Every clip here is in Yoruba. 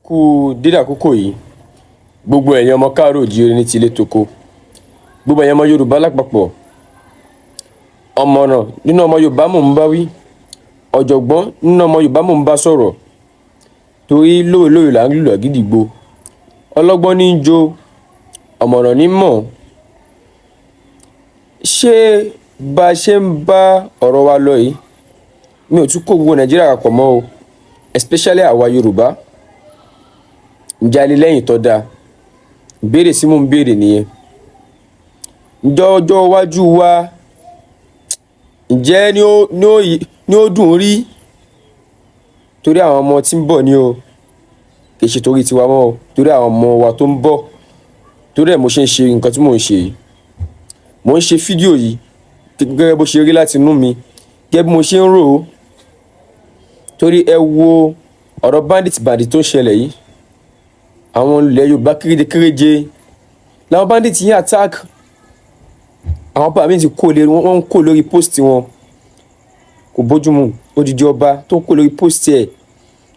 Kú dédé àkókò yìí, gbogbo ẹ̀yin ọmọ káàárọ̀ oòjíire ní tilé toko, gbogbo ẹ̀yin ọmọ Yorùbá lápapọ̀. Ọ̀mọ̀ràn nínú ọmọ Yorùbá mò ń bá wí, ọ̀jọ̀gbọ́n nínú ọmọ Yorùbá mò ń bá sọ̀rọ̀, torí lówe-lówe là ń lùlù àgídìgbo. Ọlọ́gbọ́n ní í jó, ọ̀mọ̀ràn ní mọ̀. Ṣé bá a ṣe ń bá ọ̀rọ̀ wa lọ yìí, mi ò tún kó gbogbo Nàìjíríà papọ̀ mọ́ o, especially àwa Yorùbá. Ǹjẹ́ a lè lẹ́yìn tó dáa? Ìbéèrè tí mò ń béèrè nìyẹn. Ǹjẹ́ ọjọ́ iwájú wa, ǹjẹ́ ní ó dùn rí? Torí àwọn ọmọ tí ń bọ̀ ni o, kì í ṣe torí tiwa mọ́ o, torí àwọn ọmọ wa tó ń bọ̀. Torí ẹ̀ mo ṣe ń ṣe nǹkan tí mò ń ṣe yìí. Mò ń ṣe fídíò yìí gẹ́gẹ́ bó ṣe rí láti inú mi, gẹ́gẹ́ bí mo ṣe ń rò ó. Torí ẹ wo ọ̀rọ̀ bandit bandit tó ń ṣẹlẹ̀ yìí. Àwọn ilẹ̀ Yorùbá kéréje kéréje làwọn bandit yìí attack. Àwọn ọba míì ti kó lé, wọ́n ń kó lórí post wọn. Kò bójúmu. Odidi ọba tó ń kó lórí post ẹ̀,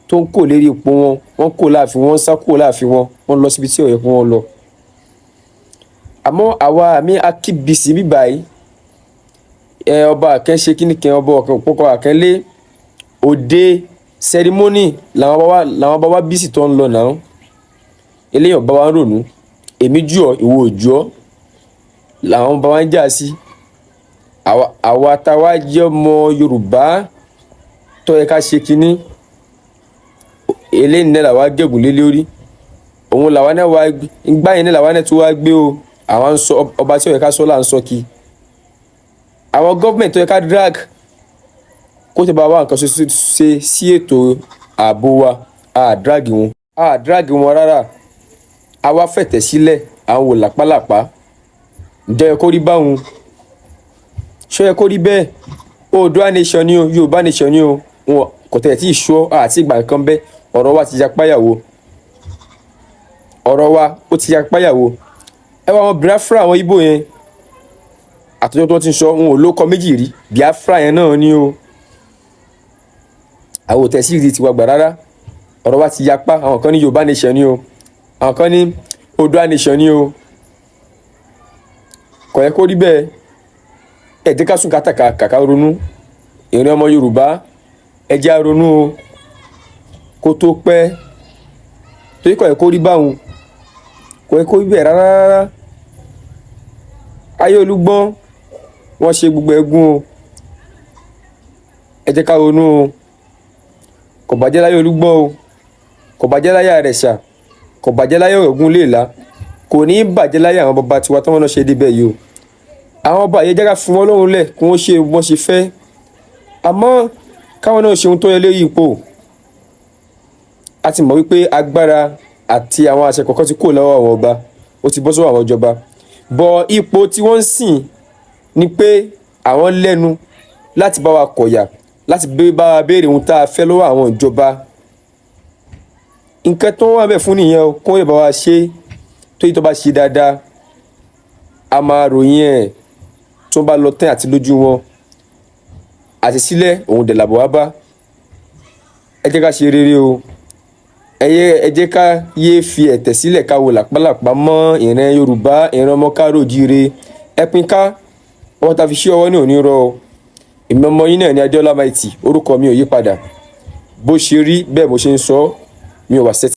tó ń kó lérí ipò wọn, wọ́n kó láàfin wọn, ń sá kúrò láàfin wọn, wọ́n lọ síbi tí ò yẹ kí wọ́n lọ. Àmọ́ àwa àmì akíbísí bíbáyìí, ẹ ọba àkẹ́ ṣe kíní kan, ọba ọ̀kẹ́ òpópó àkẹ́lé òde ceremony làwọn bá wa busy tó ń lọ náà. Eléyìí ọba wa ń rònú, èmi jù ọ́, ìwọ ò jù ọ́, làwọn bá wa ń jà sí. Àwa tá a wá jẹ́ ọmọ Yorùbá tó yẹ ká ṣe kínní, eléyìí náà làwa gégùn lé lórí. Òun làwa náà wá gbá yẹn náà làwa náà tún wá gbé o. Àwa ń sọ ọba tí ó yẹ ká sọ là ń sọ kí. Àwọn government tó yẹ ká drag kó tó bá wá nǹkan ṣe sí ètò ààbò wa, a drag wọn, a drag wọn rárá. A wá fẹ̀tẹ̀ sílẹ̀, à ń wò làpálàpá. Ǹjẹ́ ó yẹ kó rí báwọn? Ṣó yẹ kó rí bẹ́ẹ̀? Oòduà nation ni o, Yorùbá nation ni o, wọn kò tẹ̀ tí ì ṣọ́ àti ìgbà kan bẹ́ẹ̀. Ọ̀rọ̀ wa ti ya páyàwó, ọ̀rọ̀ wa ó ti ya páyàwó. Ẹ wá àwọn Biafra, àwọn Ìgbò yẹn, àtọ́jọ́ tó ti ń sọ, wọn ò lóko méjì rí, Biafra yẹn náà ni o. Àwọn ò tẹ̀ sí ìdí tiwa gbà rárá. Ọ̀rọ̀ wa ti yapa. Àwọn kan ní Yorùbá nation ni o, àwọn kan ní Oòduà nation ni o. Kò yẹ kó rí bẹ́ẹ̀. Ẹ jẹ́ ká sùn kátàkà kàkà ronú. Ìrìn ọmọ Yorùbá, ẹ jẹ́ á ronú o kó tó pẹ́, torí kò yẹ kó rí báwọn, kò yẹ kó rí bẹ́ẹ̀ rárá rárá. Ayé olúgbọ́n, wọ́n ṣe gbogbo ẹ̀gún o. Ẹ jẹ́ ká ronú o. Kò bàjẹ́ láyé olúgbọ́n o, kò bàjẹ́ láyé àrẹ̀sà, kò bàjẹ́ láyé Ọ̀ràngún Léèlá, kò ní í bàjẹ́ láyé àwọn bàbá tiwa tí wọ́n náà ṣe débẹ̀ yìí o. Àwọn ọba yìí, jẹ́ ká fi wọ́n lọ́rùn lẹ̀ kí wọ́n ṣe bí wọ́n ṣe fẹ́, àmọ́ káwọn náà ṣe ohun tó yẹ lórí ipò. A ti mọ̀ wípé agbára àti àwọn àṣẹ kọ̀ọ̀kan ti kúrò lọ́wọ́ àwọn ọba, ó ti bọ́ sọ́wọ́ àwọn ìjọba bọ̀. Ipò tí wọ́n ń sìn ni pé àwọn lẹ́nu láti bá wa kọ̀yà, láti bá wa béèrè ohun tá a fẹ́ lọ́wọ́ àwọn ìjọba. Nǹkan tó wà bẹ́ẹ̀ fún nìyẹn o, kó lè bá wa ṣe. Tó yìí tó bá ṣe dáadáa, a máa ròyìn ẹ̀. Tó bá lọ tẹ́ àti lójú wọn àti sílẹ̀, òun dẹ̀ làbọ̀ wá bá. Ẹ jẹ́ ká ṣe rere o. Ẹ jẹ́ ká yéé fi ẹ̀tẹ̀ sílẹ̀ ká wo làpálàpá mọ́. Ìran Yorùbá, ìran ọmọ káàárọ̀ oòjíire, ẹ pín ká. Ọwọ́ ta fi ṣí ọwọ́ ní òní rọ o. Èmi ọmọ yín náà ní Adéọlá Mighty, orúkọ mi ò yí padà. Bó ṣe rí bẹ́ẹ̀ mo ṣe ń sọ, mi ò wá sẹ́tì.